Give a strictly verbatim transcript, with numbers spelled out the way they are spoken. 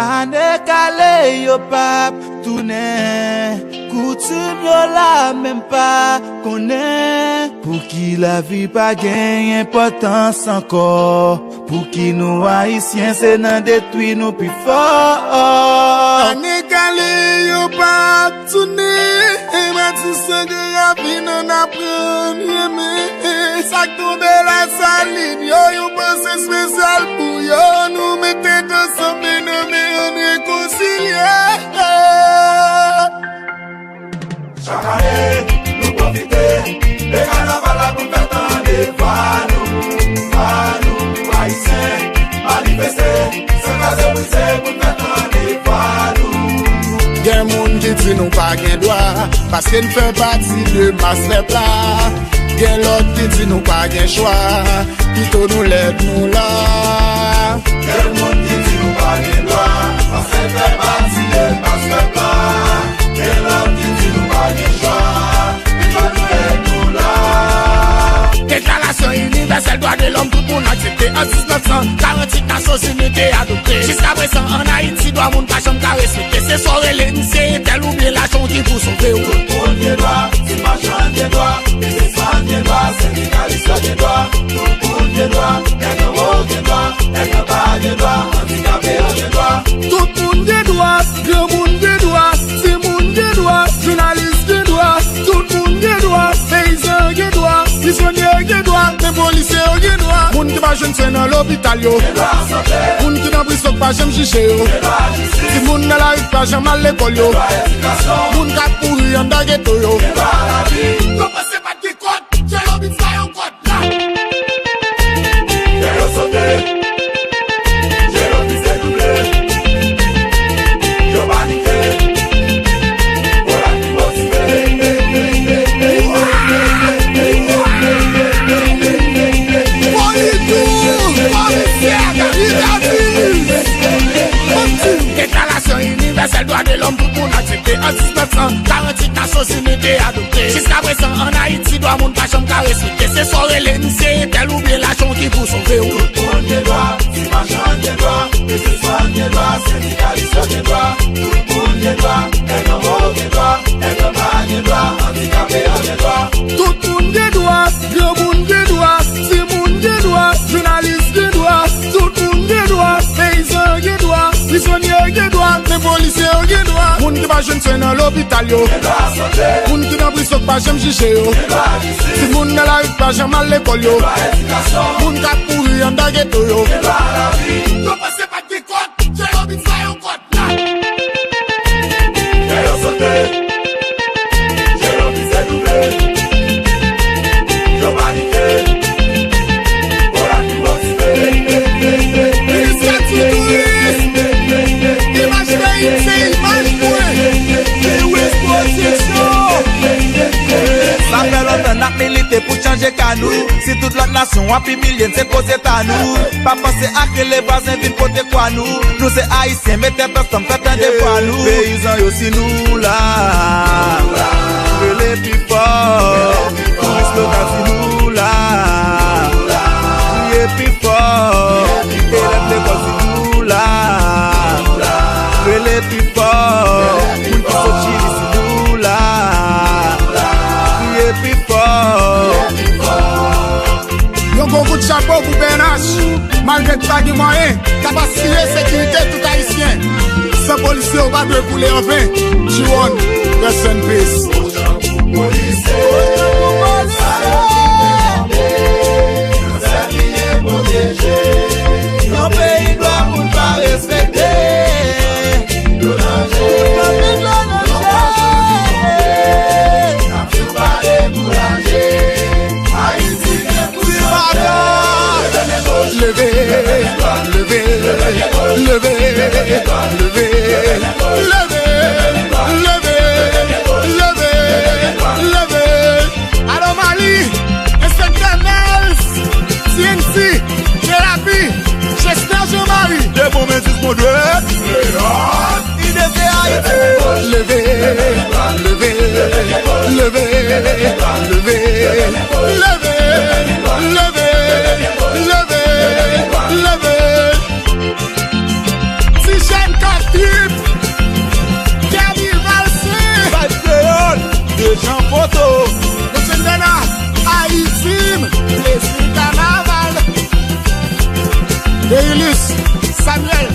Ane k ale yo p ap tounen, koutim yo la menm pa konnen. Pouki lavi pa gen enpòtans ankò? Pouki nou Ayisyen se nan detwi nou pi fò? Ane k ale yo p ap tounen, Matisan, Gran Ravin, n aprann renmen. Sa k tonbe Lasalin yo, yon panse espesyal pou yo. Nou mete ansanm men nan men, ann rekonsilye. Chak ane, nou pwofite de kanaval la pou n fè tande vwa nou, vwa nou, Ayisyen, manifeste, san kraze brize pou n fè tande vwa nou. Gen moun ki di nou pa gen dwa, paske n fè pati de mas pèp la. Gen lòt ki di nou pa gen chwa, pito nou lèd nou la. Gen moun ki di nou pa gen dwa, paske n fè pati de mas pèp la. Gen lòt ki di nou pa gen chwa, pito nou lèd nou la. Deklarasyon inivèsèl dwa de lòm, tout moun aksepte an diznèf san karanntuit Nasyonzini te adopte. Jiskaprezan, ann Ayiti, dwa moun pa janm ka respekte. Se swa w rele misye entèl oubyen lajan w ki pou sove w. Tout moun gen dwa, ti machann gen dwa, biznismann gen dwa, sendikalis yo gen dwa. Tout moun gen dwa, nèg anwo gen dwa, nèg anba gen dwa, andikape yo gen dwa. Tout moun gen dwa, granmoun gen dwa, timoun gen dwa, jounalis gen dwa, tout moun gen dwa, peyizan gen dwa, prizonye gen dwa, menm polisye yo gen dwa. Moun ki pa jwenn swen nan lopital yo, moun ki nan prizon k pa janm jije yo, timoun nan lari k pa janm al lekòl yo, moun k ap mouri anndan geto yo. Yo panse pa t gen kòd, Djelo Beats ba yo kòd la. Djelo sote, Djelo pise double, yo panike, Vola ki motive. Politik, komisè, David Davis. Deklarasyon inivèsèl dwa de lòm, tout moun aksepte an diznèf san karanntuit Nasyonzini te adopte. Jiskaprezan, ann Ayiti, dwa moun pa janm ka respekte. Se swa w rele misye entèl oubyen lajan w ki pou sove w. Tout moun gen dwa, ti machann gen dwa, biznismann gen dwa, sendikalis yo gen dwa. Tout moun gen dwa, nèg anwo gen dwa, nèg anba gen dwa, andikape yo gen dwa. Tout moun gen dwa, granmoun gen dwa, timoun gen dwa, jounalis gen dwa, tout moun gen dwa, peyizan gen dwa, prizonye gen dwa, menm polisye yo gen dwa. Moun ki pa jwenn swen nan lopital yo, moun ki nan prizon k pa janm jije yo, timoun nan lari k pa janm al lekòl yo, moun k ap mouri anndan geto yo. Yo panse pa t gen kòd, Djelo Beats ba yo kòd. Dèyè yo sote, Djelo pise double, yo panike, Vola ki motive. Ministè ti touris, imaj peyi m se imaj mwen. Lewis Production. Sa fè lontan n ap milite pou chanje ka nou. Si tout lòt nasyon ap imilye n, se koze ta nou. Pa panse ak rele vwazen vin pote kwa nou. Nou se Ayisyen, mete tèt ansanm, fè tande vwa nou. Peyizan yo, si nou la, rele pi fò. Touris lokal, si nou la, kriye pi fò. Elèv lekòl, si nou la, rele pi fò. Moun ki sot Chili, si nou la, kriye pi fò. Yon gwo kout chapo pou P N H, malgre l pa gen mwayen, k ap asire sekirite tout Ayisyen. San polisye, yo pa dwe koule anven. G one, rest in peace. Yon peyi dwa moun pa respekte. Tout moun gen dwa nan chè. Leve, leve, leve, leve. Alo Mali, Enspektè Nels, T N C, Jerapi, Chester Jean Marie. De bon men jis bon dwe. Ide se Ayiti. Leve, leve, leve, leve, leve, leve, leve, leve. Ti jèn k ap Samuel,